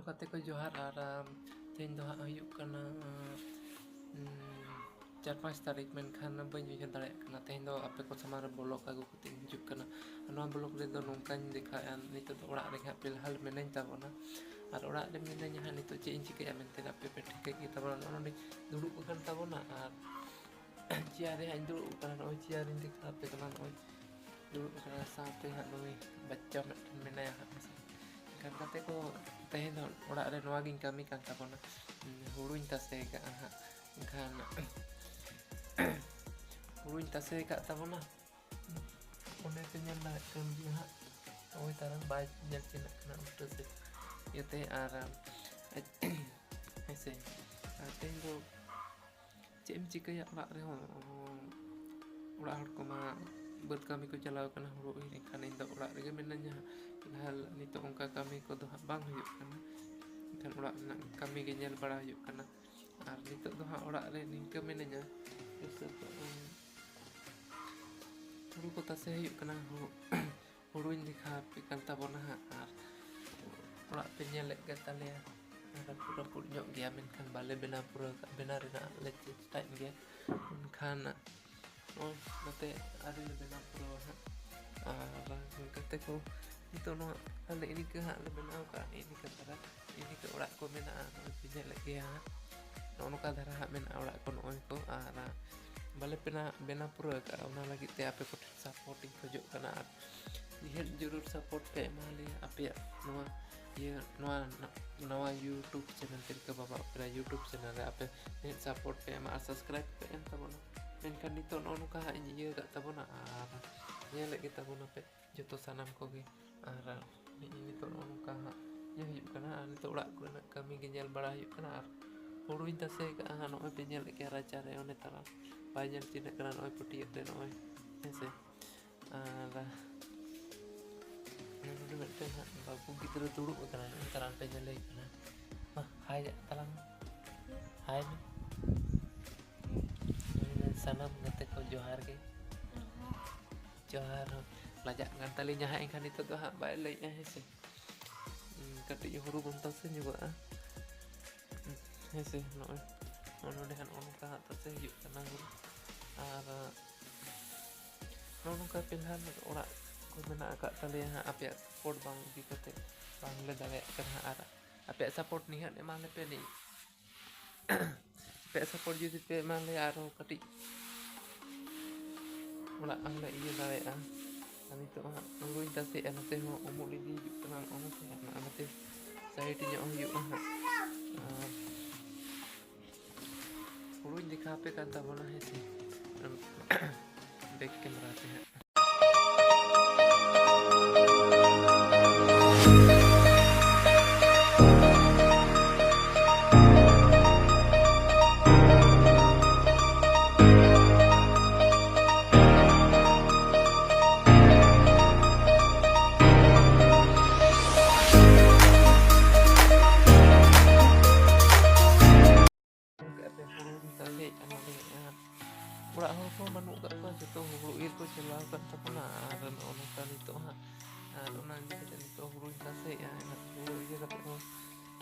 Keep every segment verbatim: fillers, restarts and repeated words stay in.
ᱜᱟᱛᱮ ᱠᱚ ᱡᱚᱦᱟᱨ᱾ ᱟᱨ ᱟᱢ, ᱛᱮᱦᱮᱧ ᱫᱚ ᱦᱟᱸᱜ ᱦᱩᱭᱩᱜ ᱠᱟᱱᱟ, ᱩᱸ, ᱪᱟᱨ ᱯᱟᱸᱪ ᱛᱟᱹᱨᱤᱠᱷ, ᱢᱮᱱᱠᱷᱟᱱ ᱵᱟᱹᱧ ᱩᱭᱦᱟᱹᱨ ᱫᱟᱲᱮᱭᱟᱜ ᱠᱟᱱᱟ᱾ ᱛᱮᱦᱮᱧ ᱫᱚ ᱟᱯᱮ ᱠᱚ ᱥᱟᱢᱟᱝ ᱨᱮ ᱵᱞᱚᱜ ᱟᱹᱜᱩ ᱠᱟᱛᱮ ᱤᱧ ᱦᱤᱡᱩᱜ ᱠᱟᱱᱟ᱾ ᱟᱨ ᱱᱚᱣᱟ ᱵᱞᱚᱜ ᱨᱮᱫᱚ ᱱᱚᱝᱠᱟᱧ ᱫᱮᱠᱷᱟᱣᱮᱫᱼᱟ, ᱱᱤᱛᱚᱜ ᱫᱚ ᱚᱲᱟᱜ ᱨᱮᱜᱮ ᱦᱟᱸᱜ ᱯᱷᱤᱞᱦᱟᱞ ᱢᱤᱱᱟᱹᱧ ᱛᱟᱵᱚᱱᱟ᱾ ᱟᱨ ᱚᱲᱟᱜ ᱨᱮ ᱢᱤᱱᱟᱹᱧᱟ ᱦᱟᱸᱜ, ᱱᱤᱛᱚᱜ ᱪᱮᱫ ᱤᱧ ᱪᱤᱠᱟᱹᱭᱟ ᱢᱮᱱᱛᱮ ᱟᱯᱮ ᱯᱮ ᱴᱷᱤᱠᱟᱹᱭ ᱜᱮ ᱛᱟᱵᱚᱱᱟ᱾ ᱱᱚᱜᱼᱚ ᱱᱚᱸᱰᱮ ᱫᱩᱲᱩᱵ ᱟᱠᱟᱱ ᱛᱟᱵᱚᱱᱟ ᱟᱨ ᱪᱮᱭᱟᱨ ᱨᱮ ᱦᱟᱸᱜ ᱤᱧ ᱫᱩᱲᱩᱵ ᱟᱠᱟᱱᱟ᱾ ᱱᱚᱜᱼᱚᱭ ᱪᱮᱭᱟᱨ ᱨᱤᱧ ᱫᱮᱠᱷᱟᱣ ᱟᱯᱮ ᱠᱟᱱᱟ, ᱱᱚᱜᱼᱚᱭ ᱫᱩᱲᱩᱵ ᱟᱠᱟᱱᱟ, ᱥᱟᱶᱛᱮ ᱦᱟᱸᱜ ᱱᱩᱭ ᱵᱟᱪᱪᱟ ᱢᱤᱫᱴᱮᱱ ᱢᱮᱱᱟᱭᱟ ᱦᱟᱸᱜ, ᱦᱮᱸ ᱥᱮ᱾ ᱮᱱᱠᱷᱟᱱ ᱜᱟᱛᱮ ᱠᱚ, ᱛᱮᱦᱮᱧ ᱫᱚ ᱚᱲᱟᱜ ᱨᱮ ᱱᱚᱣᱟ ᱜᱤᱧ ᱠᱟᱹᱢᱤ ᱠᱟᱱ ᱛᱟᱵᱚᱱᱟ, ᱦᱩᱲᱩᱧ ᱛᱟᱥᱮ ᱟᱠᱟᱫᱼᱟ ᱦᱟᱸᱜ᱾ ᱮᱱᱠᱷᱟᱱ ᱦᱩᱲᱩᱧ ᱛᱟᱥᱮ ᱟᱠᱟᱫ ᱛᱟᱵᱚᱱᱟ, ᱚᱸᱰᱮ ᱯᱮ ᱧᱮᱞ ᱫᱟᱲᱮᱭᱟᱜ ᱠᱟᱱ ᱜᱮᱭᱟ ᱦᱟᱸᱜ᱾ ᱱᱚᱜᱼᱚᱭ ᱛᱟᱨᱟᱝ ᱵᱟᱭ ᱧᱮᱞ ᱪᱤᱱᱦᱟᱹᱜ ᱠᱟᱱᱟ ᱩᱞᱴᱟᱹ ᱥᱮᱫ ᱤᱭᱟᱹᱛᱮ᱾ ᱟᱨ ᱦᱮᱸ ᱥᱮ, ᱟᱨ ᱛᱮᱦᱮᱧ ᱫᱚ ᱪᱮᱫ ᱮᱢ ᱪᱤᱠᱟᱹᱭᱟ ᱚᱲᱟᱜ ᱨᱮᱦᱚᱸ, ᱚᱲᱟᱜ ᱦᱚᱲ ᱠᱚᱢᱟ ᱵᱟᱹᱫᱽ ᱠᱟᱹᱢᱤ ᱠᱚ ᱪᱟᱞᱟᱣ ᱠᱟᱱᱟ ᱦᱩᱲᱩ ᱤᱨ, ᱮᱱᱠᱷᱟᱱ ᱤᱧ ᱫᱚ ᱚᱲᱟᱜ ᱨᱮᱜᱮ ᱢᱤᱱᱟᱹᱧᱟ᱾ ᱯᱷᱤᱞᱦᱟᱞ ᱱᱤᱛᱚᱜ ᱚᱱᱠᱟ ᱠᱟᱹᱢᱤ ᱠᱚᱫᱚ ᱦᱟᱸᱜ ᱵᱟᱝ ᱦᱩᱭᱩᱜ ᱠᱟᱱᱟ, ᱮᱱᱠᱷᱟᱱ ᱚᱲᱟᱜ ᱨᱮᱱᱟᱜ ᱠᱟᱹᱢᱤ ᱜᱮ ᱧᱮᱞ ᱵᱟᱲᱟ ᱦᱩᱭᱩᱜ ᱠᱟᱱᱟ᱾ ᱟᱨ ᱱᱤᱛᱚᱜ ᱫᱚ ᱦᱟᱸᱜ ᱚᱲᱟᱜ ᱨᱮ ᱱᱤᱝᱠᱟᱹ ᱢᱤᱱᱟᱹᱧᱟ, ᱦᱤᱥᱟᱹᱵ ᱫᱚ, ᱩᱸ, ᱦᱩᱲᱩ ᱠᱚ ᱛᱟᱥᱮ ᱦᱩᱭᱩᱜ ᱠᱟᱱᱟ, ᱦᱩᱲᱩ ᱦᱩᱲᱩᱧ ᱫᱮᱠᱷᱟᱣ ᱟᱯᱮ ᱠᱟᱱ ᱛᱟᱵᱚᱱᱟ ᱦᱟᱸᱜ᱾ ᱟᱨ ᱚᱲᱟᱜ ᱯᱮ ᱧᱮᱞᱮᱫ ᱜᱮ ᱛᱟᱞᱮᱭᱟ, ᱨᱟᱹᱯᱩᱫ ᱨᱟᱹᱯᱩᱫ ᱧᱚᱜ ᱜᱮᱭᱟ, ᱢᱮᱱᱠᱷᱟᱱ ᱵᱟᱞᱮ ᱵᱮᱱᱟᱣ ᱯᱩᱨᱟᱹᱣ ᱠᱟᱜᱼᱟ᱾ ᱵᱮᱱᱟᱣ ᱨᱮᱱᱟᱜ ᱞᱮ ᱪᱮᱥᱴᱟᱭᱮᱫ ᱜᱮᱭᱟ, ᱢᱮᱱᱠᱷᱟᱱ ᱱᱚᱜᱼᱚᱭ ᱱᱚᱛᱮ ᱟᱹᱣᱨᱤ ᱞᱮ ᱵᱮᱱᱟᱣ ᱯᱩᱨᱟᱹᱣᱟ ᱦᱟᱸᱜ᱾ ᱟᱨ ᱜᱟᱛᱮ ᱠᱚ, ᱱᱤᱛᱚᱜ ᱱᱚᱣᱟ ᱟᱞᱮ ᱱᱤᱝᱠᱟᱹ ᱦᱟᱸᱜ ᱞᱮ ᱵᱮᱱᱟᱣ ᱠᱟᱜᱼᱟ, ᱱᱤᱝᱠᱟᱹ ᱫᱷᱟᱨᱟ ᱱᱤᱝᱠᱟᱹ ᱚᱲᱟᱜ ᱠᱚ ᱢᱮᱱᱟᱜᱼᱟ᱾ ᱱᱚᱜᱼᱚᱭ ᱯᱮ ᱧᱮᱞᱮᱫ ᱜᱮᱭᱟ ᱦᱟᱸᱜ, ᱱᱚᱜᱼᱚ ᱱᱚᱝᱠᱟ ᱫᱷᱟᱨᱟ ᱦᱟᱸᱜ ᱢᱮᱱᱟᱜᱼᱟ ᱚᱲᱟᱜ ᱠᱚ ᱱᱚᱜᱼᱚᱭ ᱠᱚ᱾ ᱟᱨ ᱵᱟᱞᱮ ᱵᱮᱱᱟᱣ, ᱵᱮᱱᱟᱣ ᱯᱩᱨᱟᱹᱣ ᱠᱟᱜᱼᱟ, ᱚᱱᱟ ᱞᱟᱹᱜᱤᱫ ᱛᱮ ᱟᱯᱮ ᱠᱚᱴᱷᱮᱱ ᱥᱟᱯᱳᱨᱴ ᱤᱧ ᱠᱷᱚᱡᱚᱜ ᱠᱟᱱᱟ᱾ ᱟᱨ ᱱᱤᱦᱟᱹᱛ ᱡᱟᱹᱨᱩᱲ ᱥᱟᱯᱳᱨᱴ ᱯᱮ ᱮᱢᱟ ᱞᱮᱭᱟ ᱟᱯᱮᱭᱟᱜ ᱱᱚᱣᱟ ᱤᱭᱟᱹ, ᱱᱚᱣᱟ ᱱᱟ-, ᱱᱟᱣᱟ YouTube ᱪᱮᱱᱮᱞ ᱛᱤᱞᱠᱟᱹ ᱵᱟᱵᱟ ᱚᱯᱮᱨᱟ YouTube ᱪᱮᱱᱮᱞ ᱨᱮ ᱟᱯᱮ ᱱᱤᱦᱟᱹᱛ ᱥᱟᱯᱳᱨᱴ ᱯᱮ ᱮᱢᱟ ᱟᱨ ᱥᱟᱵᱥᱠᱨᱟᱭᱤᱵᱽ ᱯᱮ ᱮᱢ ᱛᱟᱵᱚᱱᱟ᱾ ᱢᱮᱱᱠᱷᱟᱱ ᱱᱤᱛᱚᱜ ᱱᱚᱜᱼᱚ ᱱᱚᱝᱠᱟ ᱦᱟᱸᱜ ᱤᱧ ᱤᱭᱟᱹ ᱟᱠᱟᱫ ᱛᱟᱵᱚᱱᱟ ᱟᱨ ᱧᱮᱞᱮᱫ ᱜᱮ ᱛᱟᱵᱚᱱᱟᱯᱮ ᱡᱚᱛᱚ ᱥᱟᱱᱟᱢ ᱠᱚᱜᱮ᱾ ᱟᱨ ᱱᱤᱛᱚᱜ ᱱᱚᱜᱼᱚ ᱱᱚᱝᱠᱟ ᱦᱟᱸᱜ ᱤᱭᱟᱹ ᱦᱩᱭᱩᱜ ᱠᱟᱱᱟ᱾ ᱟᱨ ᱱᱤᱛᱚᱜ ᱚᱲᱟᱜ ᱠᱚᱨᱮᱱᱟᱜ ᱠᱟᱹᱢᱤ ᱜᱮ ᱧᱮᱞ ᱵᱟᱲᱟ ᱦᱩᱭᱩᱜ ᱠᱟᱱᱟ᱾ ᱟᱨ ᱦᱩᱲᱩᱧ ᱛᱟᱥᱮ ᱟᱠᱟᱫᱼᱟ ᱦᱟᱸᱜ, ᱱᱚᱜᱼᱚᱭ ᱯᱮ ᱧᱮᱞᱮᱫ ᱜᱮᱭᱟ ᱨᱟᱪᱟ ᱨᱮ, ᱚᱱᱮ ᱛᱟᱨᱟ ᱵᱟᱭ ᱧᱮᱞ ᱪᱤᱱᱦᱟᱹᱜ ᱠᱟᱱᱟ, ᱱᱚᱜᱼᱚᱭ ᱯᱟᱹᱴᱭᱟᱹ ᱛᱮ ᱱᱚᱜᱼᱚᱭ, ᱦᱮᱸ ᱥᱮ᱾ ᱟᱨ ᱱᱚᱰᱮ ᱢᱤᱫᱴᱮᱱ ᱦᱟᱸᱜ ᱵᱟᱹᱵᱩ ᱜᱤᱫᱽᱨᱟᱹ ᱫᱩᱲᱩᱵ ᱟᱠᱟᱱᱟᱭ, ᱱᱚᱜᱼᱚᱭ ᱛᱟᱨᱟ ᱯᱮ ᱧᱮᱞᱮ ᱠᱟᱱᱟ᱾ ᱢᱟ, ᱦᱟᱭ ᱛᱟᱞᱟᱝ ᱢᱮ᱾ ᱦᱟᱭ ᱢᱮ᱾ ᱥᱟᱱᱟᱢ ᱜᱟᱛᱮ ᱠᱚ ᱡᱚᱦᱟᱨ ᱜᱮ᱾ ᱡᱚᱦᱟᱨ ᱦᱚᱸ᱾ ᱞᱟᱡᱟᱜ ᱠᱟᱱ ᱛᱟᱹᱞᱤᱧᱟ ᱦᱟᱸᱜ, ᱮᱱᱠᱷᱟᱱ ᱱᱤᱛᱚᱜ ᱫᱚ ᱦᱟᱸᱜ ᱵᱟᱭ ᱞᱟᱹᱭᱮᱜᱼᱟ, ᱦᱮᱸ ᱥᱮ᱾ ᱩᱸ, ᱠᱟᱹᱴᱤᱡ ᱦᱩᱲᱩ ᱵᱚᱱ ᱛᱟᱥᱮ ᱧᱚᱜᱚᱜᱼᱟ᱾ ᱦᱮᱸ ᱥᱮ, ᱱᱚᱜᱼᱚᱭ ᱱᱚᱜᱼᱚ ᱱᱚᱰᱮ ᱦᱟᱸᱜ ᱱᱚᱜᱼᱚ ᱱᱚᱝᱠᱟ ᱦᱟᱸᱜ ᱛᱟᱥᱮ ᱦᱩᱭᱩᱜ ᱠᱟᱱᱟ ᱦᱩᱲᱩ᱾ ᱟᱨ ᱱᱚᱜᱼᱚ ᱱᱚᱝᱠᱟ ᱯᱷᱤᱞᱦᱟᱞ ᱚᱲᱟᱜ ᱠᱚ ᱢᱮᱱᱟᱜ ᱟᱠᱟᱫ ᱛᱟᱞᱮᱭᱟ ᱦᱟᱸᱜ, ᱟᱯᱮᱭᱟᱜ ᱥᱟᱯᱳᱨᱴ ᱵᱟᱝ ᱤᱫᱤ ᱠᱟᱛᱮ ᱵᱟᱝᱞᱮ ᱫᱟᱲᱮᱭᱟᱜ ᱠᱟᱱᱟ ᱦᱟᱸᱜ᱾ ᱟᱨ ᱟᱯᱮᱭᱟᱜ ᱥᱟᱯᱳᱨᱴ ᱱᱤᱦᱟᱹᱛ ᱮᱢᱟ ᱞᱮᱯᱮ ᱱᱤᱡ᱾ ᱟᱯᱮᱭᱟᱜ ᱥᱟᱯᱳᱨᱴ ᱡᱩᱫᱤ ᱯᱮ ᱮᱢᱟ ᱞᱮᱭᱟ, ᱟᱨᱦᱚᱸ ᱠᱟᱹᱴᱤᱡ ᱚᱲᱟᱜ ᱦᱚᱸᱞᱮ ᱤᱭᱟᱹ ᱫᱟᱲᱮᱭᱟᱜᱼᱟ᱾ ᱟᱨ ᱱᱤᱛᱚᱜ ᱦᱟᱸᱜ ᱦᱩᱲᱩᱧ ᱛᱟᱥᱮᱭᱮᱫᱼᱟ, ᱱᱚᱛᱮ ᱦᱚᱸ ᱩᱢᱩᱞ ᱤᱫᱤ ᱦᱤᱡᱩᱜ ᱠᱟᱱᱟ, ᱚᱱᱟᱛᱮ ᱚᱱᱟᱛᱮ ᱥᱟᱭᱤᱰ ᱧᱚᱜ ᱦᱩᱭᱩᱜᱼᱟ ᱦᱟᱸᱜ᱾ ᱟᱨ ᱦᱩᱲᱩᱧ ᱫᱮᱠᱷᱟᱣ ᱟᱯᱮ ᱠᱟᱱ ᱛᱟᱵᱚᱱᱟ, ᱦᱮᱸ ᱥᱮ, ᱵᱮᱠ ᱠᱮᱢᱮᱨᱟ ᱛᱮ ᱦᱟᱸᱜ᱾ ᱚᱲᱟᱜ ᱦᱚᱲ ᱠᱚ ᱵᱟᱹᱱᱩᱜ ᱟᱠᱟᱫ ᱠᱚᱣᱟ, ᱡᱚᱛᱚ ᱦᱩᱲᱩ ᱤᱨ ᱠᱚ ᱪᱟᱞᱟᱣ ᱟᱠᱟᱱ ᱛᱟᱵᱚᱱᱟ᱾ ᱟᱨ ᱱᱚᱜᱼᱚ ᱱᱚᱝᱠᱟ ᱱᱤᱛᱚᱜ ᱦᱟᱸᱜ, ᱟᱨ ᱚᱱᱟ ᱤᱫᱤ ᱠᱟᱛᱮ ᱱᱤᱛᱚᱜ ᱦᱩᱲᱩᱧ ᱛᱟᱥᱮᱭᱮᱫᱼᱟ᱾ ᱤᱱᱟᱹ ᱦᱩᱲᱩ ᱤᱭᱟᱹ ᱠᱟᱛᱮ ᱦᱚᱸ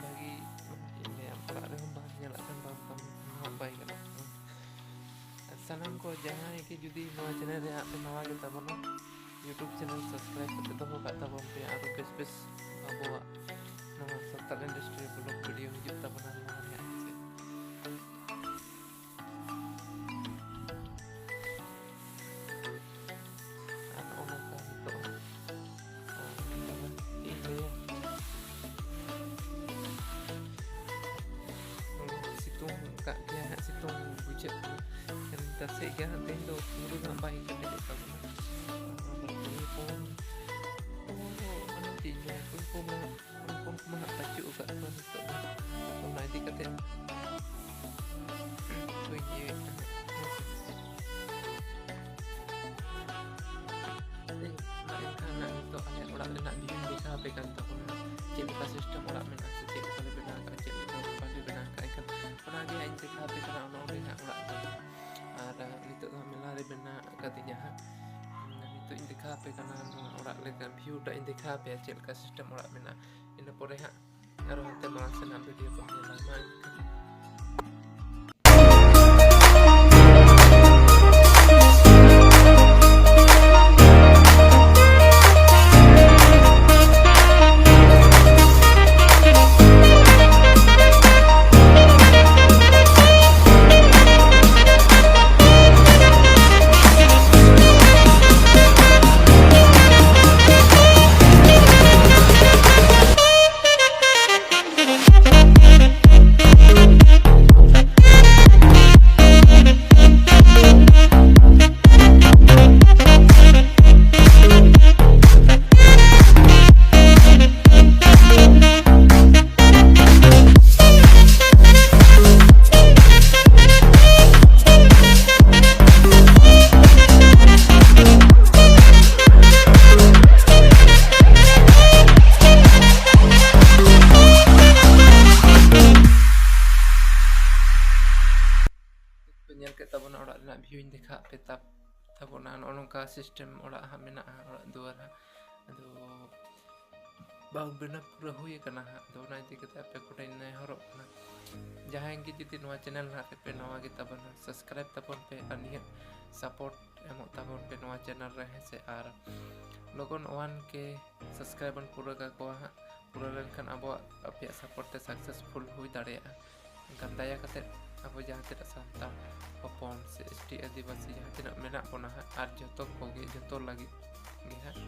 ᱵᱷᱟᱹᱜᱤ, ᱪᱮᱫ ᱤᱧ ᱞᱟᱹᱭᱟ, ᱚᱲᱟᱜ ᱨᱮᱦᱚᱸ ᱵᱟᱝ ᱧᱮᱞᱚᱜ ᱠᱟᱱ, ᱵᱟᱝ ᱠᱟᱹᱢᱤ ᱠᱟᱱᱟ, ᱵᱟᱭ ᱜᱟᱱᱚᱜ ᱠᱟᱱᱟ᱾ ᱟᱨ ᱥᱟᱱᱟᱢ ᱠᱚ ᱡᱟᱦᱟᱸᱭ ᱜᱮ ᱡᱩᱫᱤ ᱱᱚᱣᱟ ᱪᱮᱱᱮᱞ ᱨᱮ ᱦᱟᱸᱜ ᱯᱮ ᱱᱟᱣᱟ ᱜᱮ ᱛᱟᱵᱚᱱᱟ, YouTube ᱪᱮᱱᱮᱞ ᱥᱟᱵᱥᱠᱨᱟᱭᱤᱵ ᱠᱟᱛᱮ ᱫᱚᱦᱚ ᱠᱟᱜ ᱛᱟᱵᱚᱱ ᱯᱮ, ᱟᱨᱚ ᱵᱮᱥ ᱵᱮᱥ ᱟᱵᱚᱣᱟᱜ ᱱᱚᱣᱟ ᱥᱟᱱᱛᱟᱲ ᱤᱱᱰᱟᱥᱴᱨᱤ ᱵᱞᱚᱜ ᱵᱷᱤᱰᱤᱭᱳ ᱦᱤᱡᱩᱜ ᱛᱟᱵᱚᱱᱟ ᱱᱚᱣᱟ ᱨᱮᱭᱟᱜ, ᱦᱮᱸ ᱥᱮ᱾ ᱟᱨ ᱱᱚᱜᱼᱚ ᱱᱚᱝᱠᱟ ᱱᱤᱛᱚᱜ, ᱟᱨ ᱪᱮᱫ ᱤᱧ ᱞᱟᱹᱭᱟ, ᱥᱤᱛᱩᱝ ᱠᱟᱜ ᱜᱮᱭᱟ ᱦᱟᱸᱜ, ᱥᱤᱛᱩᱝ ᱵᱩᱡᱷᱟᱹᱜ ᱠᱟᱱᱟ᱾ ᱮᱱᱠᱷᱟᱱ ᱛᱟᱥᱮᱜ ᱜᱮᱭᱟ ᱦᱟᱸᱜ, ᱛᱮᱦᱮᱧ ᱫᱚ ᱦᱩᱲᱩ ᱫᱚ ᱦᱟᱸᱜ ᱵᱟᱭ ᱠᱮᱴᱮᱡᱚᱜ ᱛᱟᱵᱚᱱᱟ᱾ ᱟᱨ ᱠᱩᱲᱤ ᱦᱚᱯᱚᱱ, ᱚ, ᱢᱟᱱᱮ ᱪᱮᱫ ᱤᱧ ᱞᱟᱹᱭᱟ, ᱠᱩᱲᱤ ᱦᱚᱯᱚᱱ ᱢᱟ ᱦᱚᱯᱚᱱ ᱠᱚᱢᱟ ᱦᱟᱸᱜ ᱵᱟᱹᱪᱩᱜ ᱟᱠᱟᱫ ᱠᱚᱣᱟ ᱱᱤᱛᱚᱜ ᱫᱚ᱾ ᱚᱱᱟ ᱤᱫᱤ ᱠᱟᱛᱮ ᱵᱟᱹᱧ ᱤᱭᱟᱹᱭᱮᱫ ᱛᱟᱦᱮᱸᱫ, ᱦᱮᱸ ᱥᱮ᱾ ᱮᱱᱠᱷᱟᱱ ᱱᱟᱜ ᱱᱤᱛᱚᱜ ᱟᱞᱮ ᱚᱲᱟᱜ ᱨᱮᱱᱟᱜ view ᱤᱧ ᱫᱮᱠᱷᱟᱣ ᱟᱯᱮ ᱠᱟᱱ ᱛᱟᱵᱚᱱᱟ, ᱪᱮᱫ ᱞᱮᱠᱟ system ᱚᱲᱟᱜ ᱢᱮᱱᱟᱜᱼᱟ ᱥᱮ ᱪᱮᱫ ᱞᱮᱠᱟ ᱞᱮ ᱵᱮᱱᱟᱣ ᱠᱟᱜᱼᱟ, ᱪᱮᱫ ᱞᱮᱠᱟ ᱵᱟᱞᱮ ᱵᱮᱱᱟᱣ ᱠᱟᱜᱼᱟ᱾ ᱮᱱᱠᱷᱟᱱ ᱚᱱᱟ ᱜᱮ ᱦᱟᱸᱜ ᱤᱧ ᱫᱮᱠᱷᱟᱣ ᱟᱯᱮ ᱠᱟᱱᱟ, ᱚᱱᱟ ᱚᱸᱰᱮ ᱦᱟᱸᱜ ᱚᱲᱟᱜ ᱫᱚ᱾ ᱟᱨ ᱱᱤᱛᱚᱜ ᱫᱚ ᱦᱟᱸᱜ ᱢᱮᱞᱟ ᱨᱮ ᱢᱮᱱᱟᱜ ᱟᱠᱟᱫᱤᱧᱟ ᱦᱟᱸᱜ᱾ ᱱᱤᱛᱚᱜ ᱤᱧ ᱫᱮᱠᱷᱟᱣ ᱟᱯᱮ ᱠᱟᱱᱟ ᱱᱚᱣᱟ ᱚᱲᱟᱜ ᱞᱮᱠᱟ view ᱴᱟᱜ ᱤᱧ ᱫᱮᱠᱷᱟᱣ ᱟᱯᱮᱭᱟ, ᱪᱮᱫ ᱞᱮᱠᱟ system ᱚᱲᱟᱜ ᱢᱮᱱᱟᱜᱼᱟ᱾ ᱤᱱᱟᱹ ᱯᱚᱨᱮ ᱦᱟᱸᱜ ᱟᱨᱚ ᱦᱟᱱᱛᱮ ᱢᱟᱲᱟᱝ ᱥᱮᱱᱟᱜ ᱵᱷᱤᱰᱤᱭᱳ ᱵᱚᱱ ᱧᱮᱞᱟ᱾ ᱢᱟ ᱮᱱᱠᱷᱟᱱ ᱯᱮ ᱧᱮᱞ ᱠᱮᱫ ᱛᱟᱵᱚᱱᱟ, ᱚᱲᱟᱜ ᱨᱮᱱᱟᱜ ᱵᱷᱤᱭᱩᱧ ᱫᱮᱠᱷᱟᱣᱟᱫ ᱯᱮ ᱛᱟᱵ-, ᱛᱟᱵᱚᱱᱟ᱾ ᱱᱚᱜᱼᱚ ᱱᱚᱝᱠᱟ ᱥᱤᱥᱴᱮᱢ ᱚᱲᱟᱜ ᱦᱟᱸᱜ ᱢᱮᱱᱟᱜᱼᱟ, ᱚᱲᱟᱜ ᱫᱩᱣᱟᱹᱨ ᱦᱟᱸᱜ᱾ ᱟᱫᱚ ᱵᱟᱝ ᱵᱮᱱᱟᱣ ᱯᱩᱨᱟᱹ ᱦᱩᱭ ᱟᱠᱟᱱᱟ ᱦᱟᱸᱜ᱾ ᱟᱫᱚ ᱚᱱᱟ ᱤᱫᱤ ᱠᱟᱛᱮ ᱟᱯᱮ ᱠᱚᱴᱷᱮᱱ ᱱᱮᱦᱚᱨᱚᱜ ᱠᱟᱱᱟ, ᱡᱟᱦᱟᱸᱭ ᱜᱮ ᱡᱩᱫᱤ ᱱᱚᱣᱟ ᱪᱮᱱᱮᱞ ᱦᱟᱸᱜ ᱨᱮᱯᱮ ᱱᱟᱣᱟ ᱜᱮ ᱛᱟᱵᱚᱱᱟ, ᱥᱟᱵᱥᱠᱨᱟᱭᱤᱵ ᱛᱟᱵᱚᱱ ᱯᱮ ᱟᱨ ᱱᱤᱦᱟᱹᱛ ᱥᱟᱯᱳᱨᱴ ᱮᱢᱚᱜ ᱛᱟᱵᱚᱱ ᱯᱮ ᱱᱚᱣᱟ ᱪᱮᱱᱮᱞ ᱨᱮ, ᱦᱮᱸ ᱥᱮ᱾ ᱟᱨ ᱞᱚᱜᱚᱱ ᱚᱣᱟᱱ ᱠᱮ ᱥᱟᱵᱥᱠᱨᱟᱭᱤᱵ ᱵᱚᱱ ᱯᱩᱨᱟᱹ ᱠᱟᱠᱚᱣᱟ ᱦᱟᱸᱜ᱾ ᱯᱩᱨᱟᱹ ᱞᱮᱱᱠᱷᱟᱱ ᱟᱵᱚᱣᱟᱜ, ᱟᱯᱮᱭᱟᱜ ᱥᱟᱯᱳᱨᱴ ᱛᱮ ᱥᱟᱠᱥᱮᱥᱯᱷᱩᱞ ᱦᱩᱭ ᱫᱟᱲᱮᱭᱟᱜᱼᱟ᱾ ᱮᱱᱠᱷᱟᱱ ᱫᱟᱭᱟ ᱠᱟᱛᱮ ᱟᱵᱚ ᱡᱟᱦᱟᱸ ᱛᱤᱱᱟᱹᱜ ᱥᱟᱱᱛᱟᱲ ᱦᱚᱯᱚᱱ ᱥᱮ ᱮᱥ ᱴᱤ ᱟᱹᱫᱤᱵᱟᱹᱥᱤ ᱡᱟᱦᱟᱸ ᱛᱤᱱᱟᱹᱜ ᱢᱮᱱᱟᱜ ᱵᱚᱱᱟ ᱦᱟᱸᱜ, ᱟᱨ ᱡᱚᱛᱚ ᱠᱚᱜᱮ, ᱡᱚᱛᱚ ᱞᱟᱹᱜᱤᱫ ᱜᱮ ᱦᱟᱸᱜ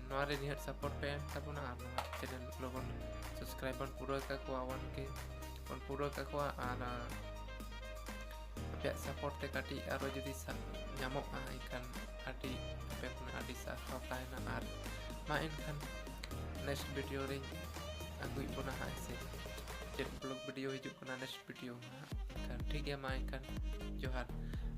ᱱᱚᱣᱟ ᱨᱮ ᱱᱤᱦᱟᱹᱛ ᱥᱟᱯᱳᱨᱴ ᱯᱮ ᱮᱢ ᱛᱟᱵᱚᱱᱟ ᱟᱨ ᱱᱚᱣᱟ ᱪᱮᱱᱮᱞ ᱞᱚᱜᱚᱱ ᱥᱟᱵᱥᱠᱨᱟᱭᱤᱵ ᱵᱚᱱ ᱯᱩᱨᱟᱹᱣ ᱠᱟᱠᱚᱣᱟ, ᱚᱣᱟᱱ ᱠᱮ ᱵᱚᱱ ᱯᱩᱨᱟᱹᱣ ᱠᱟᱠᱚᱣᱟ᱾ ᱟᱨ, ᱟᱸ, ᱟᱯᱮᱭᱟᱜ ᱥᱟᱯᱳᱨᱴ ᱛᱮ ᱠᱟᱹᱴᱤᱡ ᱟᱨᱚ ᱡᱩᱫᱤ ᱥᱟ-, ᱧᱟᱢᱚᱜᱼᱟ, ᱮᱱᱠᱷᱟᱱ ᱟᱹᱰᱤ, ᱟᱯᱮ ᱠᱷᱚᱱᱟᱜ ᱟᱹᱰᱤ ᱥᱟᱨᱦᱟᱣ ᱛᱟᱦᱮᱱᱟ᱾ ᱟᱨ ᱢᱟ ᱮᱱᱠᱷᱟᱱ ᱱᱮᱠᱥᱴ ᱵᱷᱤᱰᱤᱭᱳ ᱨᱤᱧ ᱟᱹᱜᱩᱭᱮᱫ ᱵᱚᱱᱟ ᱦᱟᱸᱜ, ᱦᱮᱸ ᱥᱮ᱾ ᱪᱮᱫ ᱵᱞᱚᱜ ᱵᱷᱤᱰᱤᱭᱳ ᱦᱤᱡᱩᱜ ᱠᱟᱱᱟ ᱱᱮᱠᱥᱴ ᱵᱷᱤᱰᱤᱭᱳ ᱦᱟᱸᱜ᱾ ᱮᱱᱠᱷᱟᱱ ᱴᱷᱤᱠ ᱜᱮᱭᱟ, ᱢᱟ ᱮᱱᱠᱷᱟᱱ ᱡᱚᱦᱟᱨ᱾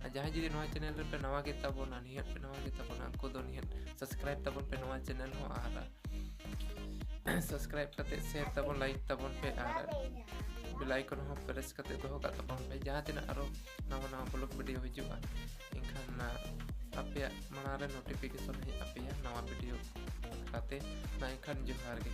ᱟᱨ ᱡᱟᱦᱟᱸᱭ ᱡᱩᱫᱤ ᱱᱚᱣᱟ ᱪᱮᱱᱮᱞ ᱨᱮᱯᱮ ᱱᱟᱣᱟ ᱜᱮ ᱛᱟᱵᱚᱱᱟ, ᱱᱤᱦᱟᱹᱛ ᱯᱮ ᱱᱟᱣᱟ ᱜᱮ ᱛᱟᱵᱚᱱᱟ, ᱩᱱᱠᱩ ᱫᱚ ᱱᱤᱦᱟᱹᱛ ᱥᱟᱵᱥᱠᱨᱟᱭᱤᱵ ᱛᱟᱵᱚᱱ ᱯᱮ ᱱᱚᱣᱟ ᱪᱮᱱᱮᱞ ᱦᱚᱸ᱾ ᱟᱨ ᱥᱟᱵᱥᱠᱨᱟᱭᱤᱵ ᱠᱟᱛᱮ, ᱥᱮᱭᱟᱨ ᱛᱟᱵᱚᱱ, ᱞᱟᱭᱤᱠ ᱛᱟᱵᱚᱱ ᱯᱮ ᱟᱨ ᱵᱮᱞ ᱟᱭᱠᱚᱱ ᱦᱚᱸ ᱯᱨᱮᱥ ᱠᱟᱛᱮ ᱫᱚᱦᱚ ᱠᱟᱜ ᱛᱟᱵᱚᱱ ᱯᱮ᱾ ᱡᱟᱦᱟᱸ ᱛᱤᱱᱟᱹᱜ ᱟᱨᱚ ᱱᱟᱣᱟ ᱱᱟᱣᱟ ᱵᱞᱚᱜ ᱵᱷᱤᱰᱤᱭᱳ ᱦᱤᱡᱩᱜᱼᱟ, ᱮᱱᱠᱷᱟᱱ, ᱟᱸ, ᱟᱯᱮᱭᱟᱜ ᱢᱟᱲᱟᱝ ᱨᱮ ᱱᱳᱴᱤᱯᱷᱤᱠᱮᱥᱚᱱ ᱦᱮᱡ ᱟᱯᱮᱭᱟ ᱱᱟᱣᱟ ᱵᱷᱤᱰᱤᱭᱳ ᱵᱟᱠᱷᱨᱟᱛᱮ᱾ ᱢᱟ ᱮᱱᱠᱷᱟᱱ ᱡᱚᱦᱟᱨ ᱜᱮ᱾